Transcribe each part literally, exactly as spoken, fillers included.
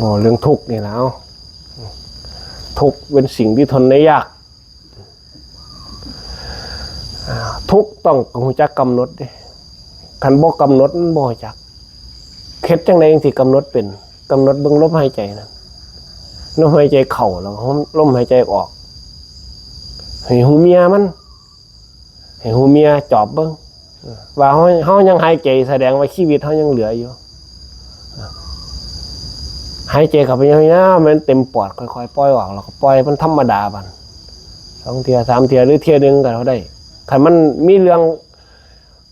บ่เรื่องทุกข์นี่แหละ เอ้า ทุกข์เป็นสิ่งที่ทนได้ยาก อ่า ทุกข์ต้องรู้จักกำหนดเด้ คันบ่กำหนดมันบ่รู้จัก เฮ็ดจั่งใดจั่งสิกำหนดเป็น กำหนดเบิ่งลมหายใจนั่น ลมหายใจเข้าแล้วลมหายใจออก ให้ฮู้เมียมัน ให้ฮู้เมียจอบเบิ่ง ว่าเฮา เฮายังหายใจแสดงว่าชีวิตเฮายังเหลืออยู่ หายใจเข้าไปยาวๆ มันเต็มปอด ค่อยๆ ปล่อยออก แล้วก็ปล่อยมันธรรมดาบัด สองเทื่อ สามเทื่อ หรือเทื่อหนึ่งก็ได้ คันมันมีเรื่อง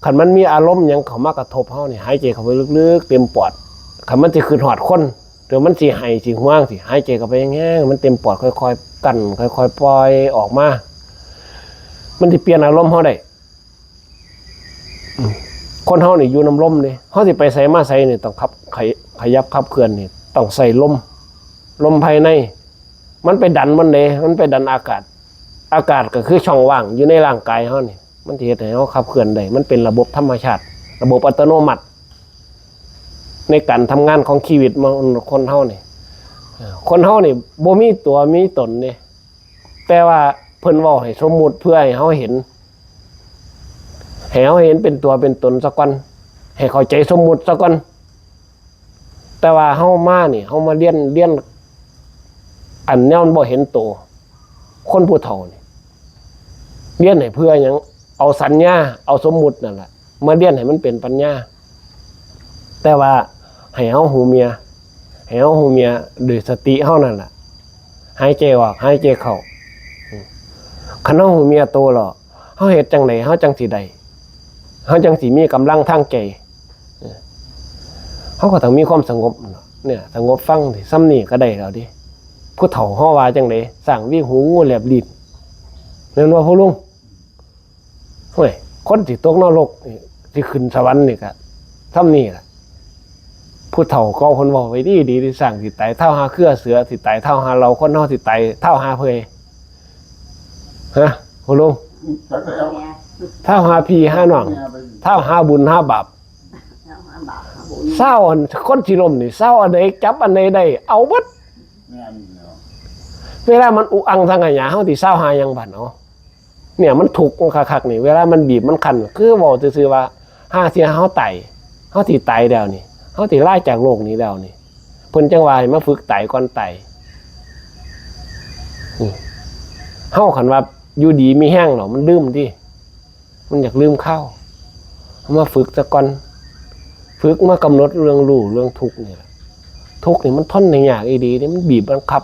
คันมันมีอารมณ์หยังเข้ามากระทบเฮานี่ หายใจเข้าไปลึกๆ เต็มปอด คันมันสิคิดฮอดคน หรือมันสิไห้สิฮ้วงสิ หายใจเข้าไปแฮงๆ มันเต็มปอด ค่อยๆ กั้น ค่อยๆ ปล่อยออกมา มันสิเปลี่ยนอารมณ์เฮาได้ อืม คนเฮานี่อยู่นำลมเด้ เฮาสิไปไสมาไสนี่ต้องขับ ขย- ขยับขับเคลื่อนนี่ต้องใช้ลม ลมภายใน มันไปดันมันเด้ มันไปดันอากาศ อากาศก็คือช่องว่างอยู่ในร่างกายเฮานี่ มันสิเฮ็ดให้เฮาขับเคลื่อนได้ มันเป็นระบบธรรมชาติ ระบบอัตโนมัติ ในการทำงานของชีวิตมัน คนเฮานี่ เอ่อ คนเฮานี่บ่มีตัวมีตนเด้ แต่ว่าเพิ่นเว้าให้สมมุติเพื่อให้เฮาเห็น ให้เฮาเห็นเป็นตัวเป็นตนซะก่อน ให้เข้าใจสมมุติซะก่อน แต่ว่าเฮามานี่ เฮามาเรียน เรียน อันแนวมันบ่เห็นโต คนผู้เฒ่านี่ เรียนให้เพื่อหยัง เอาสัญญา เอาสมมุตินั่นแหละ มาเรียนให้มันเป็นปัญญา แต่ว่าให้เฮาฮู้เมีย ให้เฮาฮู้เมียโดยสติเฮานั่นแหละ หายใจออก หายใจเข้า อืม คันเฮาฮู้เมียโตแล้ว เฮาเฮ็ดจั่งใดเฮาจั่งสิได้ เฮาจั่งสิมีกำลังทางใจ เออ เฮาก็ต้องมีความสงบเนาะ เนี่ย สงบฟังสิ ส่ำนี้ก็ได้แล้วเด้ ผู้เฒ่าเฮาว่าจั่งใด ช้างหวีหู งูแลบลิ้น แม่นบ่พ่อลุง โอ้ย คนสิตกนรกนี่ สิขึ้นสวรรค์นี่ก็ส่ำนี้ล่ะ ผู้เฒ่าเก่าเพิ่นเว้าไว้ดีๆ ที่ช้างสิตายท้าวหาเครือเสือ สิตายท้าวหาเหล่าคนเฮาสิตายท้าวหาเผย ฮะ พ่อลุง จักแล้ว ท้าวหาพี่หาน้อง ท้าวหาบุญหาบาป เศร้าอันคนสิล้มนี่ เศร้าอันใดจับอันใดได้ เอาเบิด แม่นแล้ว เวลามันอุกอังสังขยา เฮาสิเศร้าหาหยังบัดเนาะ เนี่ยมันทุกข์คักๆนี่ เวลามันบีบมันคั้น คือเว้าซื่อๆว่า ห่าเสียเฮาตาย เฮาสิตายแล้วนี่ เฮาสิลาจากโลกนี้แล้วนี่ เพิ่นจั่งว่าให้มาฝึกตายก่อนตาย อืม เฮาคันว่าอยู่ดีมีแฮงแล้ว มันลืมติ มันอยากลืมคาว เฮามาฝึกซะก่อน ฝึกมากำหนดเรื่องรู้เรื่องทุกข์นี่แหละ ทุกข์นี่มันทนได้ยากอีหลีเด้ มันบีบบังคับ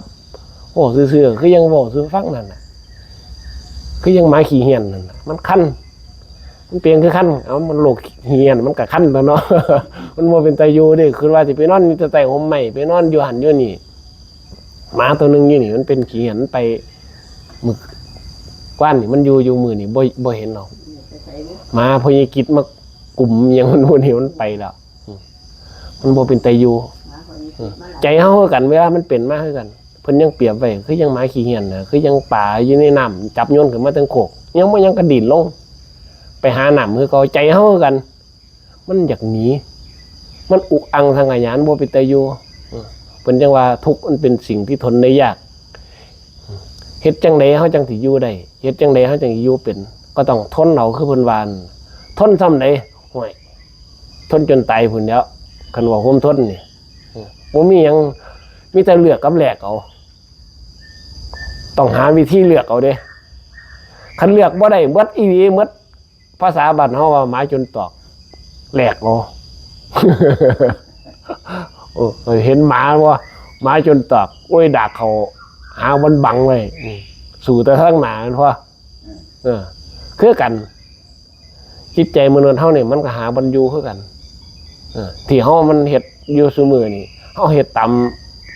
โอ้ ซื่อๆ คือยังเว้าสู่ฟังนั่นน่ะ คือยังหมาขี้เหี้ยนนั่นน่ะ มันคัน มันเป็นคือคัน เอ้า มันโรคขี้เหี้ยน มันก็คันตั๊วเนาะ มันบ่เป็นตาอยู่เด้ คือว่าสิไปนอนอยู่แต่ใต้ฮ่มไม้ ไปนอนอยู่หั่นอยู่นี่ หมาตัวหนึ่งอยู่นี่ มันเป็นขี้เหี้ยน มันไป มื้อวานนี่มันอยู่ อยู่มื้อนี่บ่ บ่เห็นหรอก หมาพ่อใหญ่กิจมากุมหยังมัน มื้อนี้มันไปแล้ว อืม มันบ่เป็นตาอยู่ อืม ใจเฮาคือกัน เวลามันเป็นมาคือกัน เพิ่นยังเปรียบไว้ คือยังหมาขี้เหี้ยนน่ะ คือยังปลาอยู่ในน้ำ จับโยนขึ้นมาเทิงโคก ยังบ่ยังกระดินลง ไปหาน้ำคือเก่า ใจเฮาคือกัน มันอยากหนี มันอุกอังสังขยา บ่เป็นตาอยู่ เออ เพิ่นจั่งว่าทุกข์มันเป็นสิ่งที่ทนได้ยาก เฮ็ดจั่งใดเฮาจั่งสิอยู่ได้ เฮ็ดจั่งใดเฮาจั่งสิอยู่เป็น ก็ต้องทนเอา คือเพิ่นว่านั่น ทนส่ำใด โอ้ย ทนจนตายพู้นแหล้ว คันว่าความทนนี่ เออ บ่มีหยัง มีแต่เลือกกับแลกเอา ต้องหาวิธีเลือกเอาเด้ คันเลือกบ่ได้ เบิดอีหลี เบิด ภาษาบ้านเฮาว่าหมาจนตอก แลกเอา เออ เห็นหมาบ่ หมาจนตอก โอ้ย ดากเขาหาบ่อนบังไว้ อืม สู้แต่ทางหน้าแม่นบ่ เออ คือกัน จิตใจมนุษย์เฮานี่มันก็หาบ่อนอยู่คือกัน เออ ที่เฮามันเฮ็ดอยู่ซุมื้อนี่ เฮาเฮ็ดตาม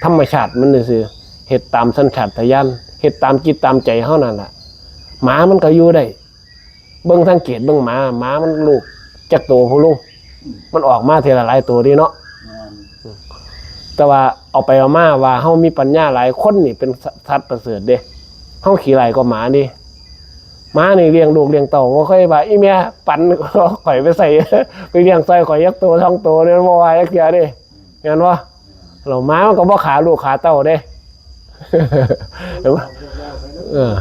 ธรรมชาติมันซื่อๆ เฮ็ดตามสัญชาตญาณ เฮ็ดตามจิตตามใจเฮานั่นล่ะ หมามันก็อยู่ได้ เบิ่งสังเกตเบิ่งหมา หมามันลูกจักโตพ่อลุง มันออกมาทีละหลายโตเด้เนาะ แม่น แต่ว่าเอาไปเอามาว่าเฮามีปัญญาหลาย คนนี่เป็นสัตว์ประเสริฐเด้ เฮาขี้ร้ายกว่าหมาเด้ หมานี่เลี้ยงลูกเลี้ยงเต้า บ่เคยว่า "อีแม่ปันข้อยไปใส่ ไปเลี้ยงซอยข้อยจักโตสองโต" เนี่ย บ่ว่าจักเทื่อเด้ แม่นบ่ เรามามันก็บ่ขาลูกขาเต้าเด้ เห็นปะ เออ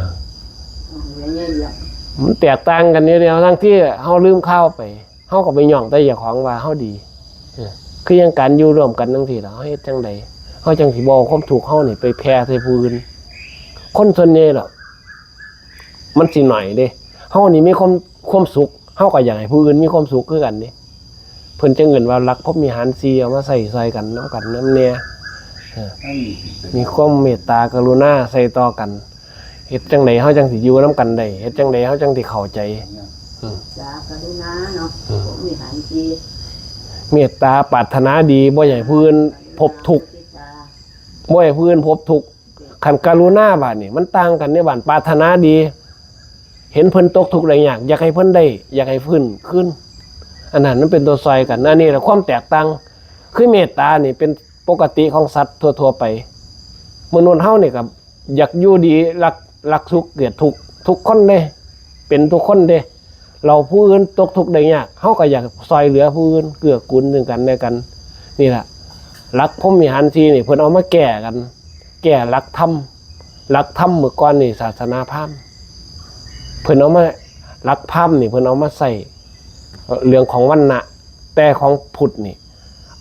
มันแตกต่างกันนิดเดียว ทั้งที่เฮาลืมข่าวไป เฮาก็ไปย่องแต่เจ้าของว่าเฮาดี เออ คือยังการอยู่ร่วมกันจังซี่ล่ะ เฮาเฮ็ดจังใด เฮาจังสิบ่เอาความทุกข์เฮานี่ไปแผ่ใส่ผู้อื่น คนส่วนใหญ่ล่ะ มันสิน้อยเด้ เฮานี่มีความ ความสุข เฮาก็อยากให้ผู้อื่นมีความสุขคือกันเด้ เพิ่นจั่งเอิ้นว่าหลักพรหมวิหารสี่ เอามาใช้ซอยกันนำกันนำแหน่ เออ มีความเมตตากรุณาใส่ต่อกัน เฮ็ดจั่งใดเฮาจั่งสิอยู่นำกันได้ เฮ็ดจั่งใดเฮาจั่งสิเข้าใจ อืม สากรุณาเนาะ อืม พรหมวิหารสี่ เมตตาปรารถนาดี บ่อยากให้ผู้อื่นพบทุกข์ บ่อยากให้ผู้อื่นพบทุกข์ คันกรุณาบาดนี่มันต่างกันเด้ บาดปรารถนาดี เห็นเพิ่นตกทุกข์ได้ยาก อยากให้เพิ่นได้ อยากให้ฟื้นคืน อันนั้นมันเป็นตัวซอยกัน อันนี้แหละความแตกต่าง คือเมตตานี่เป็นปกติของสัตว์ทั่วๆไป มนุษย์เฮานี่ก็อยากอยู่ดี รัก รักสุขเกลียดทุกข์ ทุกคนเด้ เป็นทุกคนเด้ เราผู้อื่นตกทุกข์ได้ยาก เฮาก็อยากซอยเหลือผู้อื่น เกื้อกูลซึ่งกันและกัน นี่ล่ะ หลักพรหมวิหารสี่นี่เพิ่นเอามาแก้กัน แก้หลักธรรม หลักธรรมเมื่อก่อนนี่ศาสนาพราหมณ์ เพิ่นเอามา หลักพราหมณ์นี่เพิ่นเอามาใช้ เอ่อ เรื่องของวรรณะ แต่ของพุทธนี่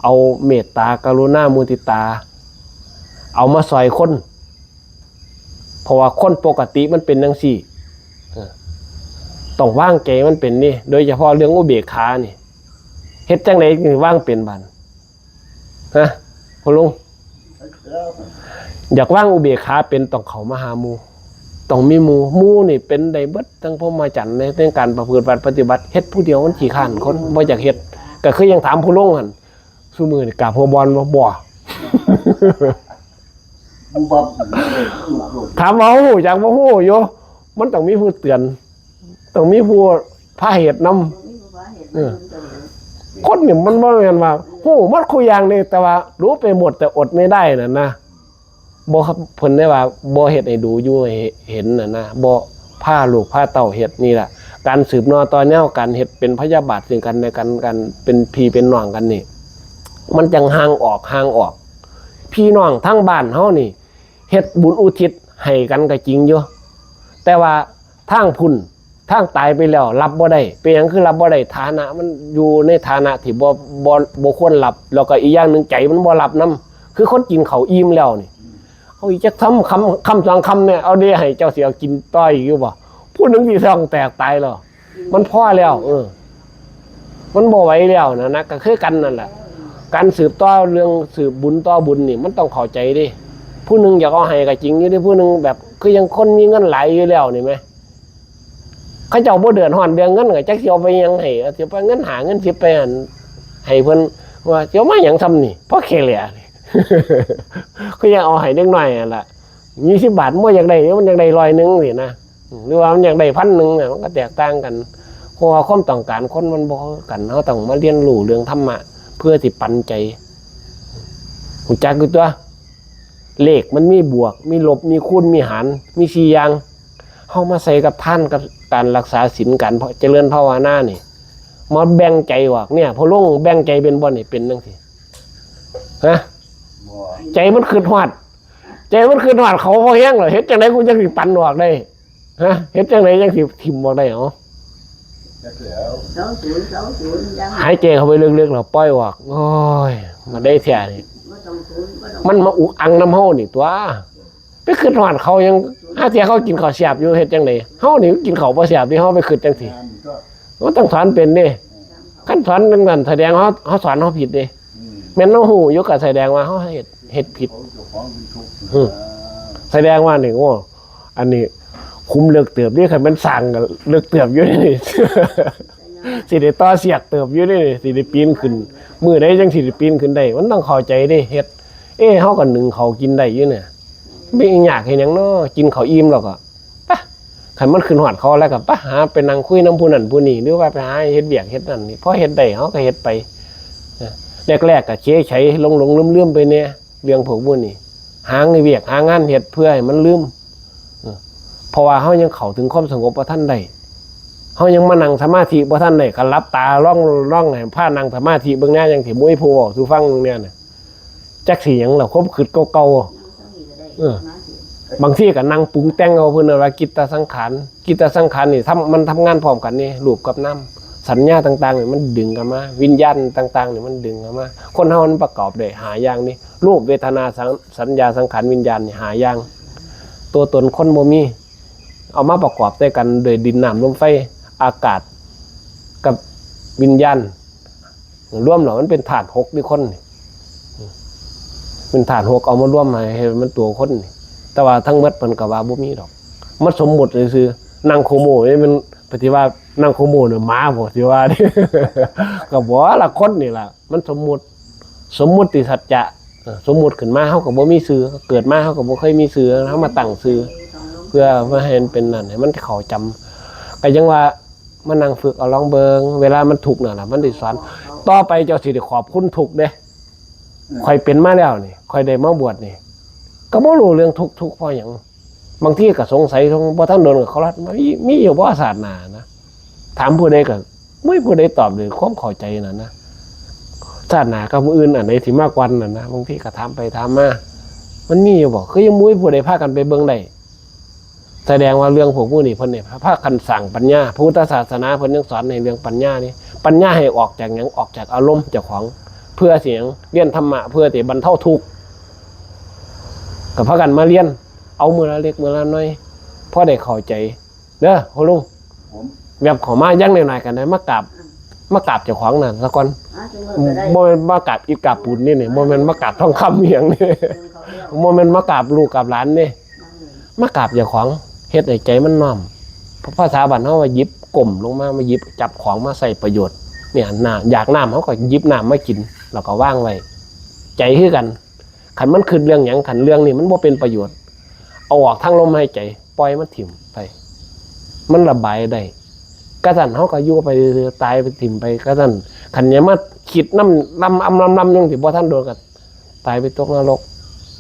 เอาเมตตากรุณามุทิตา เอามาซอยคน เพราะว่าคนปกติมันเป็นจั่งซี้ เออ ต้องวางใจมันเป็นนี่ โดยเฉพาะเรื่องอุเบกขานี่ เฮ็ดจั่งใดจึงวางเป็นบาด ฮะ พ่อลุง อยากวางอุเบกขาเป็นต้องเข้ามาหาหมู่ ต้องมีหมู่ หมู่นี่เป็นได้เบิดทั้งพรหมจรรย์ใน ในการประพฤติวัตรปฏิบัติ เฮ็ดผู้เดียวมันขี้คร้านคน บ่อยากเฮ็ด ก็คือยังถามพ่อลุงหั่น ซุมื้อนี่กราบหัวบ่อนบ่ บ่ บูบับ ถามว่าฮู้จักบ่ฮู้อยู่ มันต้องมีผู้เตือน ต้องมีผู้พาเฮ็ดนำ เออ คนนี่มันบ่แม่นว่าฮู้หมดคู่อย่างเด้ แต่ว่ารู้ไปหมดแต่อดไม่ได้นั่นนะ บ่ครับ เพิ่นได้ว่าบ่เฮ็ดให้ดูอยู่ให้เห็นน่ะนะ บ่พาลูกพาเต้าเฮ็ดนี่ล่ะ การสืบนอต่อยาว การเฮ็ดเป็นพยาบาทซึ่งกันและกัน การเป็นพี่เป็นน้องกันนี่ มันจั่งห่างออก ห่างออก พี่น้องทางบ้านเฮานี่ เฮ็ดบุญอุทิศให้กันก็จริงอยู่ แต่ว่าทางพุ้น ทางตายไปแล้วรับบ่ได้ เป็นหยังคือรับบ่ได้ ฐานะมันอยู่ในฐานะที่บ่ บ่ บ่ควรรับ แล้วก็อีกอย่างหนึ่งใจมันบ่รับนำ คือคนกินข้าวอิ่มแล้วนี่ เอาอีกจักคำ คำ คำสองคำเนี่ย เอาเด้ให้เจ้าสิเอากินต่ออีกอยู่บ่ ผู้หนึ่งสิท้องแตกตายแล้ว มันพอแล้ว เออ มันบ่ไหวแล้วนะ นะ ก็คือกันนั่นแหละ การสืบต่อเรื่องสืบบุญต่อบุญนี่ มันต้องเข้าใจเด้ ผู้หนึ่งอยากเอาให้ก็จริงอยู่เด้ ผู้หนึ่งแบบ คือยังคนมีเงินหลายอยู่แล้วนี่แหม เขาเจ้าบ่เดือดร้อนเรื่องเงิน ก็จักสิเอาไปหยังให้ สิเอาไปเงินห้า เงินสิบ ไปหั่น ให้เพิ่น ว่าสิเอามาหยังส่ำนี่ พอแค่แหละ คือยังเอาให้เด็กน้อยนั่นล่ะ ยี่สิบบาท บ่อยากได้ มันอยากได้ร้อยหนึ่งสินะ หรือว่ามันอยากได้พันหนึ่งน่ะ มันก็แตกต่างกัน เพราะว่าความต้องการคนมันบ่คือกัน เราต้องมาเรียนรู้เรื่องธรรมะ เพื่อสิปันใจ รู้จักอยู่ตัว เลขมันมีบวก มีลบ มีคูณ มีหาร มีสี่อย่าง เฮามาใส่กับทาน กับการรักษาศีล การเจริญภาวนานี่ มาแบ่งใจออก เนี่ย พอลงแบ่งใจเป็นบ่นี่ เป็นจั่งซี้ ฮะ บ่ ใจมันคิดฮอด ใจมันคิดฮอดเขาพอแฮงแล้ว เฮ็ดจั่งใดกูจั่งสิปันออกได้ ฮะ เฮ็ดจั่งใดจั่งสิถิ่มออกได้ เอ้า จักแล้ว สองศูนย์ สองศูนย์ ยัง หายใจเข้าไปลึกๆ แล้วปล่อยออก โอ้ย มันได้แท้นี่ บ่ต้องศูนย์ บ่ต้อง มันมาอุกอังนำเฮานี่ตัว ไปคิดฮอดเขายัง หาเทื่อเขากินข้าวแซ่บอยู่ เฮ็ดจั่งใด เฮานี่กินข้าวบ่แซ่บนี่ เฮาไปคิดจั่งซี้ งานก็ มันต้องสอนเป็นเด้ คันสอนจั่งนั้นแสดงเฮา เฮาสอนเฮาผิดเด้ อืม แม่นเฮาฮู้อยู่ก็แสดงว่าเฮาเฮ็ด เฮ็ดผิด เขาเจ้าของเป็นทุกข์ อืม แสดงว่านี่ โอ้ อันนี้ขุมเลิกเติบนี่ คันแม่นสร้างก็เลิกเติบอยู่นี่ สิได้ต่อเสียกเติบอยู่นี่ สิได้ปีนขึ้น มื้อใดจั่งสิได้ปีนขึ้นได้ มันต้องเข้าใจเด้ เฮ็ด เอ้ เฮาก็นึ่งข้าวกินได้อยู่เนี่ย บ่ยากเฮ็ดหยังเนาะ กินข้าวอิ่มแล้วก็ ปะ คันมันคิดฮอดเขาแล้วก็ปะ หาไปนั่งคุยนำผู้นั้นผู้นี้ หรือว่าไปหาเฮ็ดเวียกเฮ็ดนั่นนี่ พอเฮ็ดได้เฮาก็เฮ็ดไป เออ แรกๆก็เฉยๆ หลงๆ ลืมๆ ไปแหน่ เรื่องพวกหมู่นี้ หาเวียกหางานเฮ็ดเพื่อให้มันลืม เออ เพราะว่าเฮายังเข้าถึงความสงบบ่ทันได้ เฮายังมานั่งสมาธิบ่ทันได้ ก็หลับตาลอง ลองให้พานั่งสมาธิเบิ่งแหน่ จั่งสิบ่มีผู้เว้าสู่ฟังแหน่น่ะ จักสิหยังล่ะ ความคิดเก่าๆ เออ บางทีก็นั่งปรุงแต่งเอา เพิ่นว่ากิตตสังขาร กิตตสังขารนี่ทำ มันทำงานพร้อมกันนี่ รูปกับนาม สัญญาต่างๆนี่มันดึงกันมา วิญญาณต่างๆนี่มันดึงกันมา คนเฮามันประกอบด้วยห้าอย่างนี่ รูป เวทนา สัง- สัญญา สังขาร วิญญาณนี่ห้าอย่าง ตัวตนคนบ่มี เอามาประกอบใส่กันโดยดินน้ำลมไฟ อากาศ กับวิญญาณ รวมแล้วมันเป็นธาตุหกนี่คนนี่ เป็นธาตุหก เอามารวมให้ ให้มันตัวคนนี่ แต่ว่าทั้งหมดเพิ่นก็ว่าบ่มีดอก มันสมมุติซื่อๆ นั่งโคโมนี่มัน ปฏิว่านั่งโคโมเนี่ยหมาบ่สิว่า ก็บ่ละ คนนี่ล่ะ มันสมมุติ สมมุติสัจจะ เออ สมมุติขึ้นมา เฮาก็บ่มีชื่อ เกิดมาเฮาก็บ่เคยมีชื่อ เฮามาตั้งชื่อ เพื่อมาให้มันเป็นนั่น ให้มันเข้าจำ ก็ยังว่ามานั่งฝึกเอาลองเบิ่ง เวลามันทุกข์นั่นล่ะ มันสิสอน ต่อไปเจ้าสิได้ขอบคุณทุกข์เด้ ข้อยเป็นมาแล้วนี่ ข้อยได้มาบวชนี่ ก็บ่รู้เรื่องทุกข์ ทุกข์เพราะหยัง บางทีก็สงสัย บ่ทันโดนก็เขาลัดมา มี- มีอยู่บ่ศาสนานะ ถามผู้ใดก็บ่มีผู้ใดตอบด้วยความเข้าใจนั่นนะ ศาสนากับผู้อื่นอันใดสิมากกว่านั่นนะ บางทีก็ถามไปถามมา มันมีอยู่บ่ คือยังบ่มีผู้ใดพากันไปเบิ่งได้ แสดงว่าเรื่องพวกหมู่นี้เพิ่นนี่พากันสร้างปัญญา พุทธศาสนาเพิ่นยังสอนในเรื่องปัญญานี่ ปัญญาให้ออกจากหยัง ออกจากอารมณ์เจ้าของ เพื่อสิหยัง เรียนธรรมะเพื่อสิบรรเทาทุกข์ ก็พากันมาเรียน เอามื้อละเล็กมื้อละน้อย พอได้เข้าใจ เด้อพ่อลุง ผม แบบเข้ามาอย่างน้อยๆ ก็ได้มากราบ มากราบเจ้าของนั่นซะก่อน อ่า จังเลยก็ได้ บ่แม่นมากราบอิฐกราบปูนนี่นี่ บ่แม่นมากราบทองคำอีหยังนี่ บ่แม่นมากราบลูกกราบหลานนี่ มากราบเจ้าของ เฮ็ดให้ใจมันน้อม ภาษาบ้านเฮาว่าหยิบก้มลงมา มาหยิบจับของมาใช้ประโยชน์ เนี่ย น้ำ อยากน้ำเฮาก็หยิบน้ำมากิน แล้วก็วางไว้ ใจคือกัน คันมันคิดเรื่องหยัง คันเรื่องนี้มันบ่เป็นประโยชน์ เอาออกทางลมหายใจ ปล่อยมันถิ่มไป มันระบายได้ กะซั้นเฮาก็อยู่ไป ตายไปถิ่มไป กะซั้น คันอย่ามาคิดนำ ลำอำลำลำจั่งซี้ บ่ทันโดนก็ตายไปตกนรก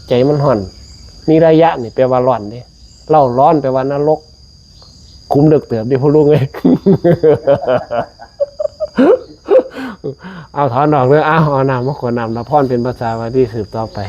ใจมันร้อน นิรยะนี่แปลว่าร้อนเด้ เล่าร้อนแปลว่านรก ขุมลึกเติบเด้พ่อลุงเอ้ย เอาถอนออกเด้อ เอา เอาน้ำมาขวดน้ำละพรเป็นภาษาวาลีสืบต่อไป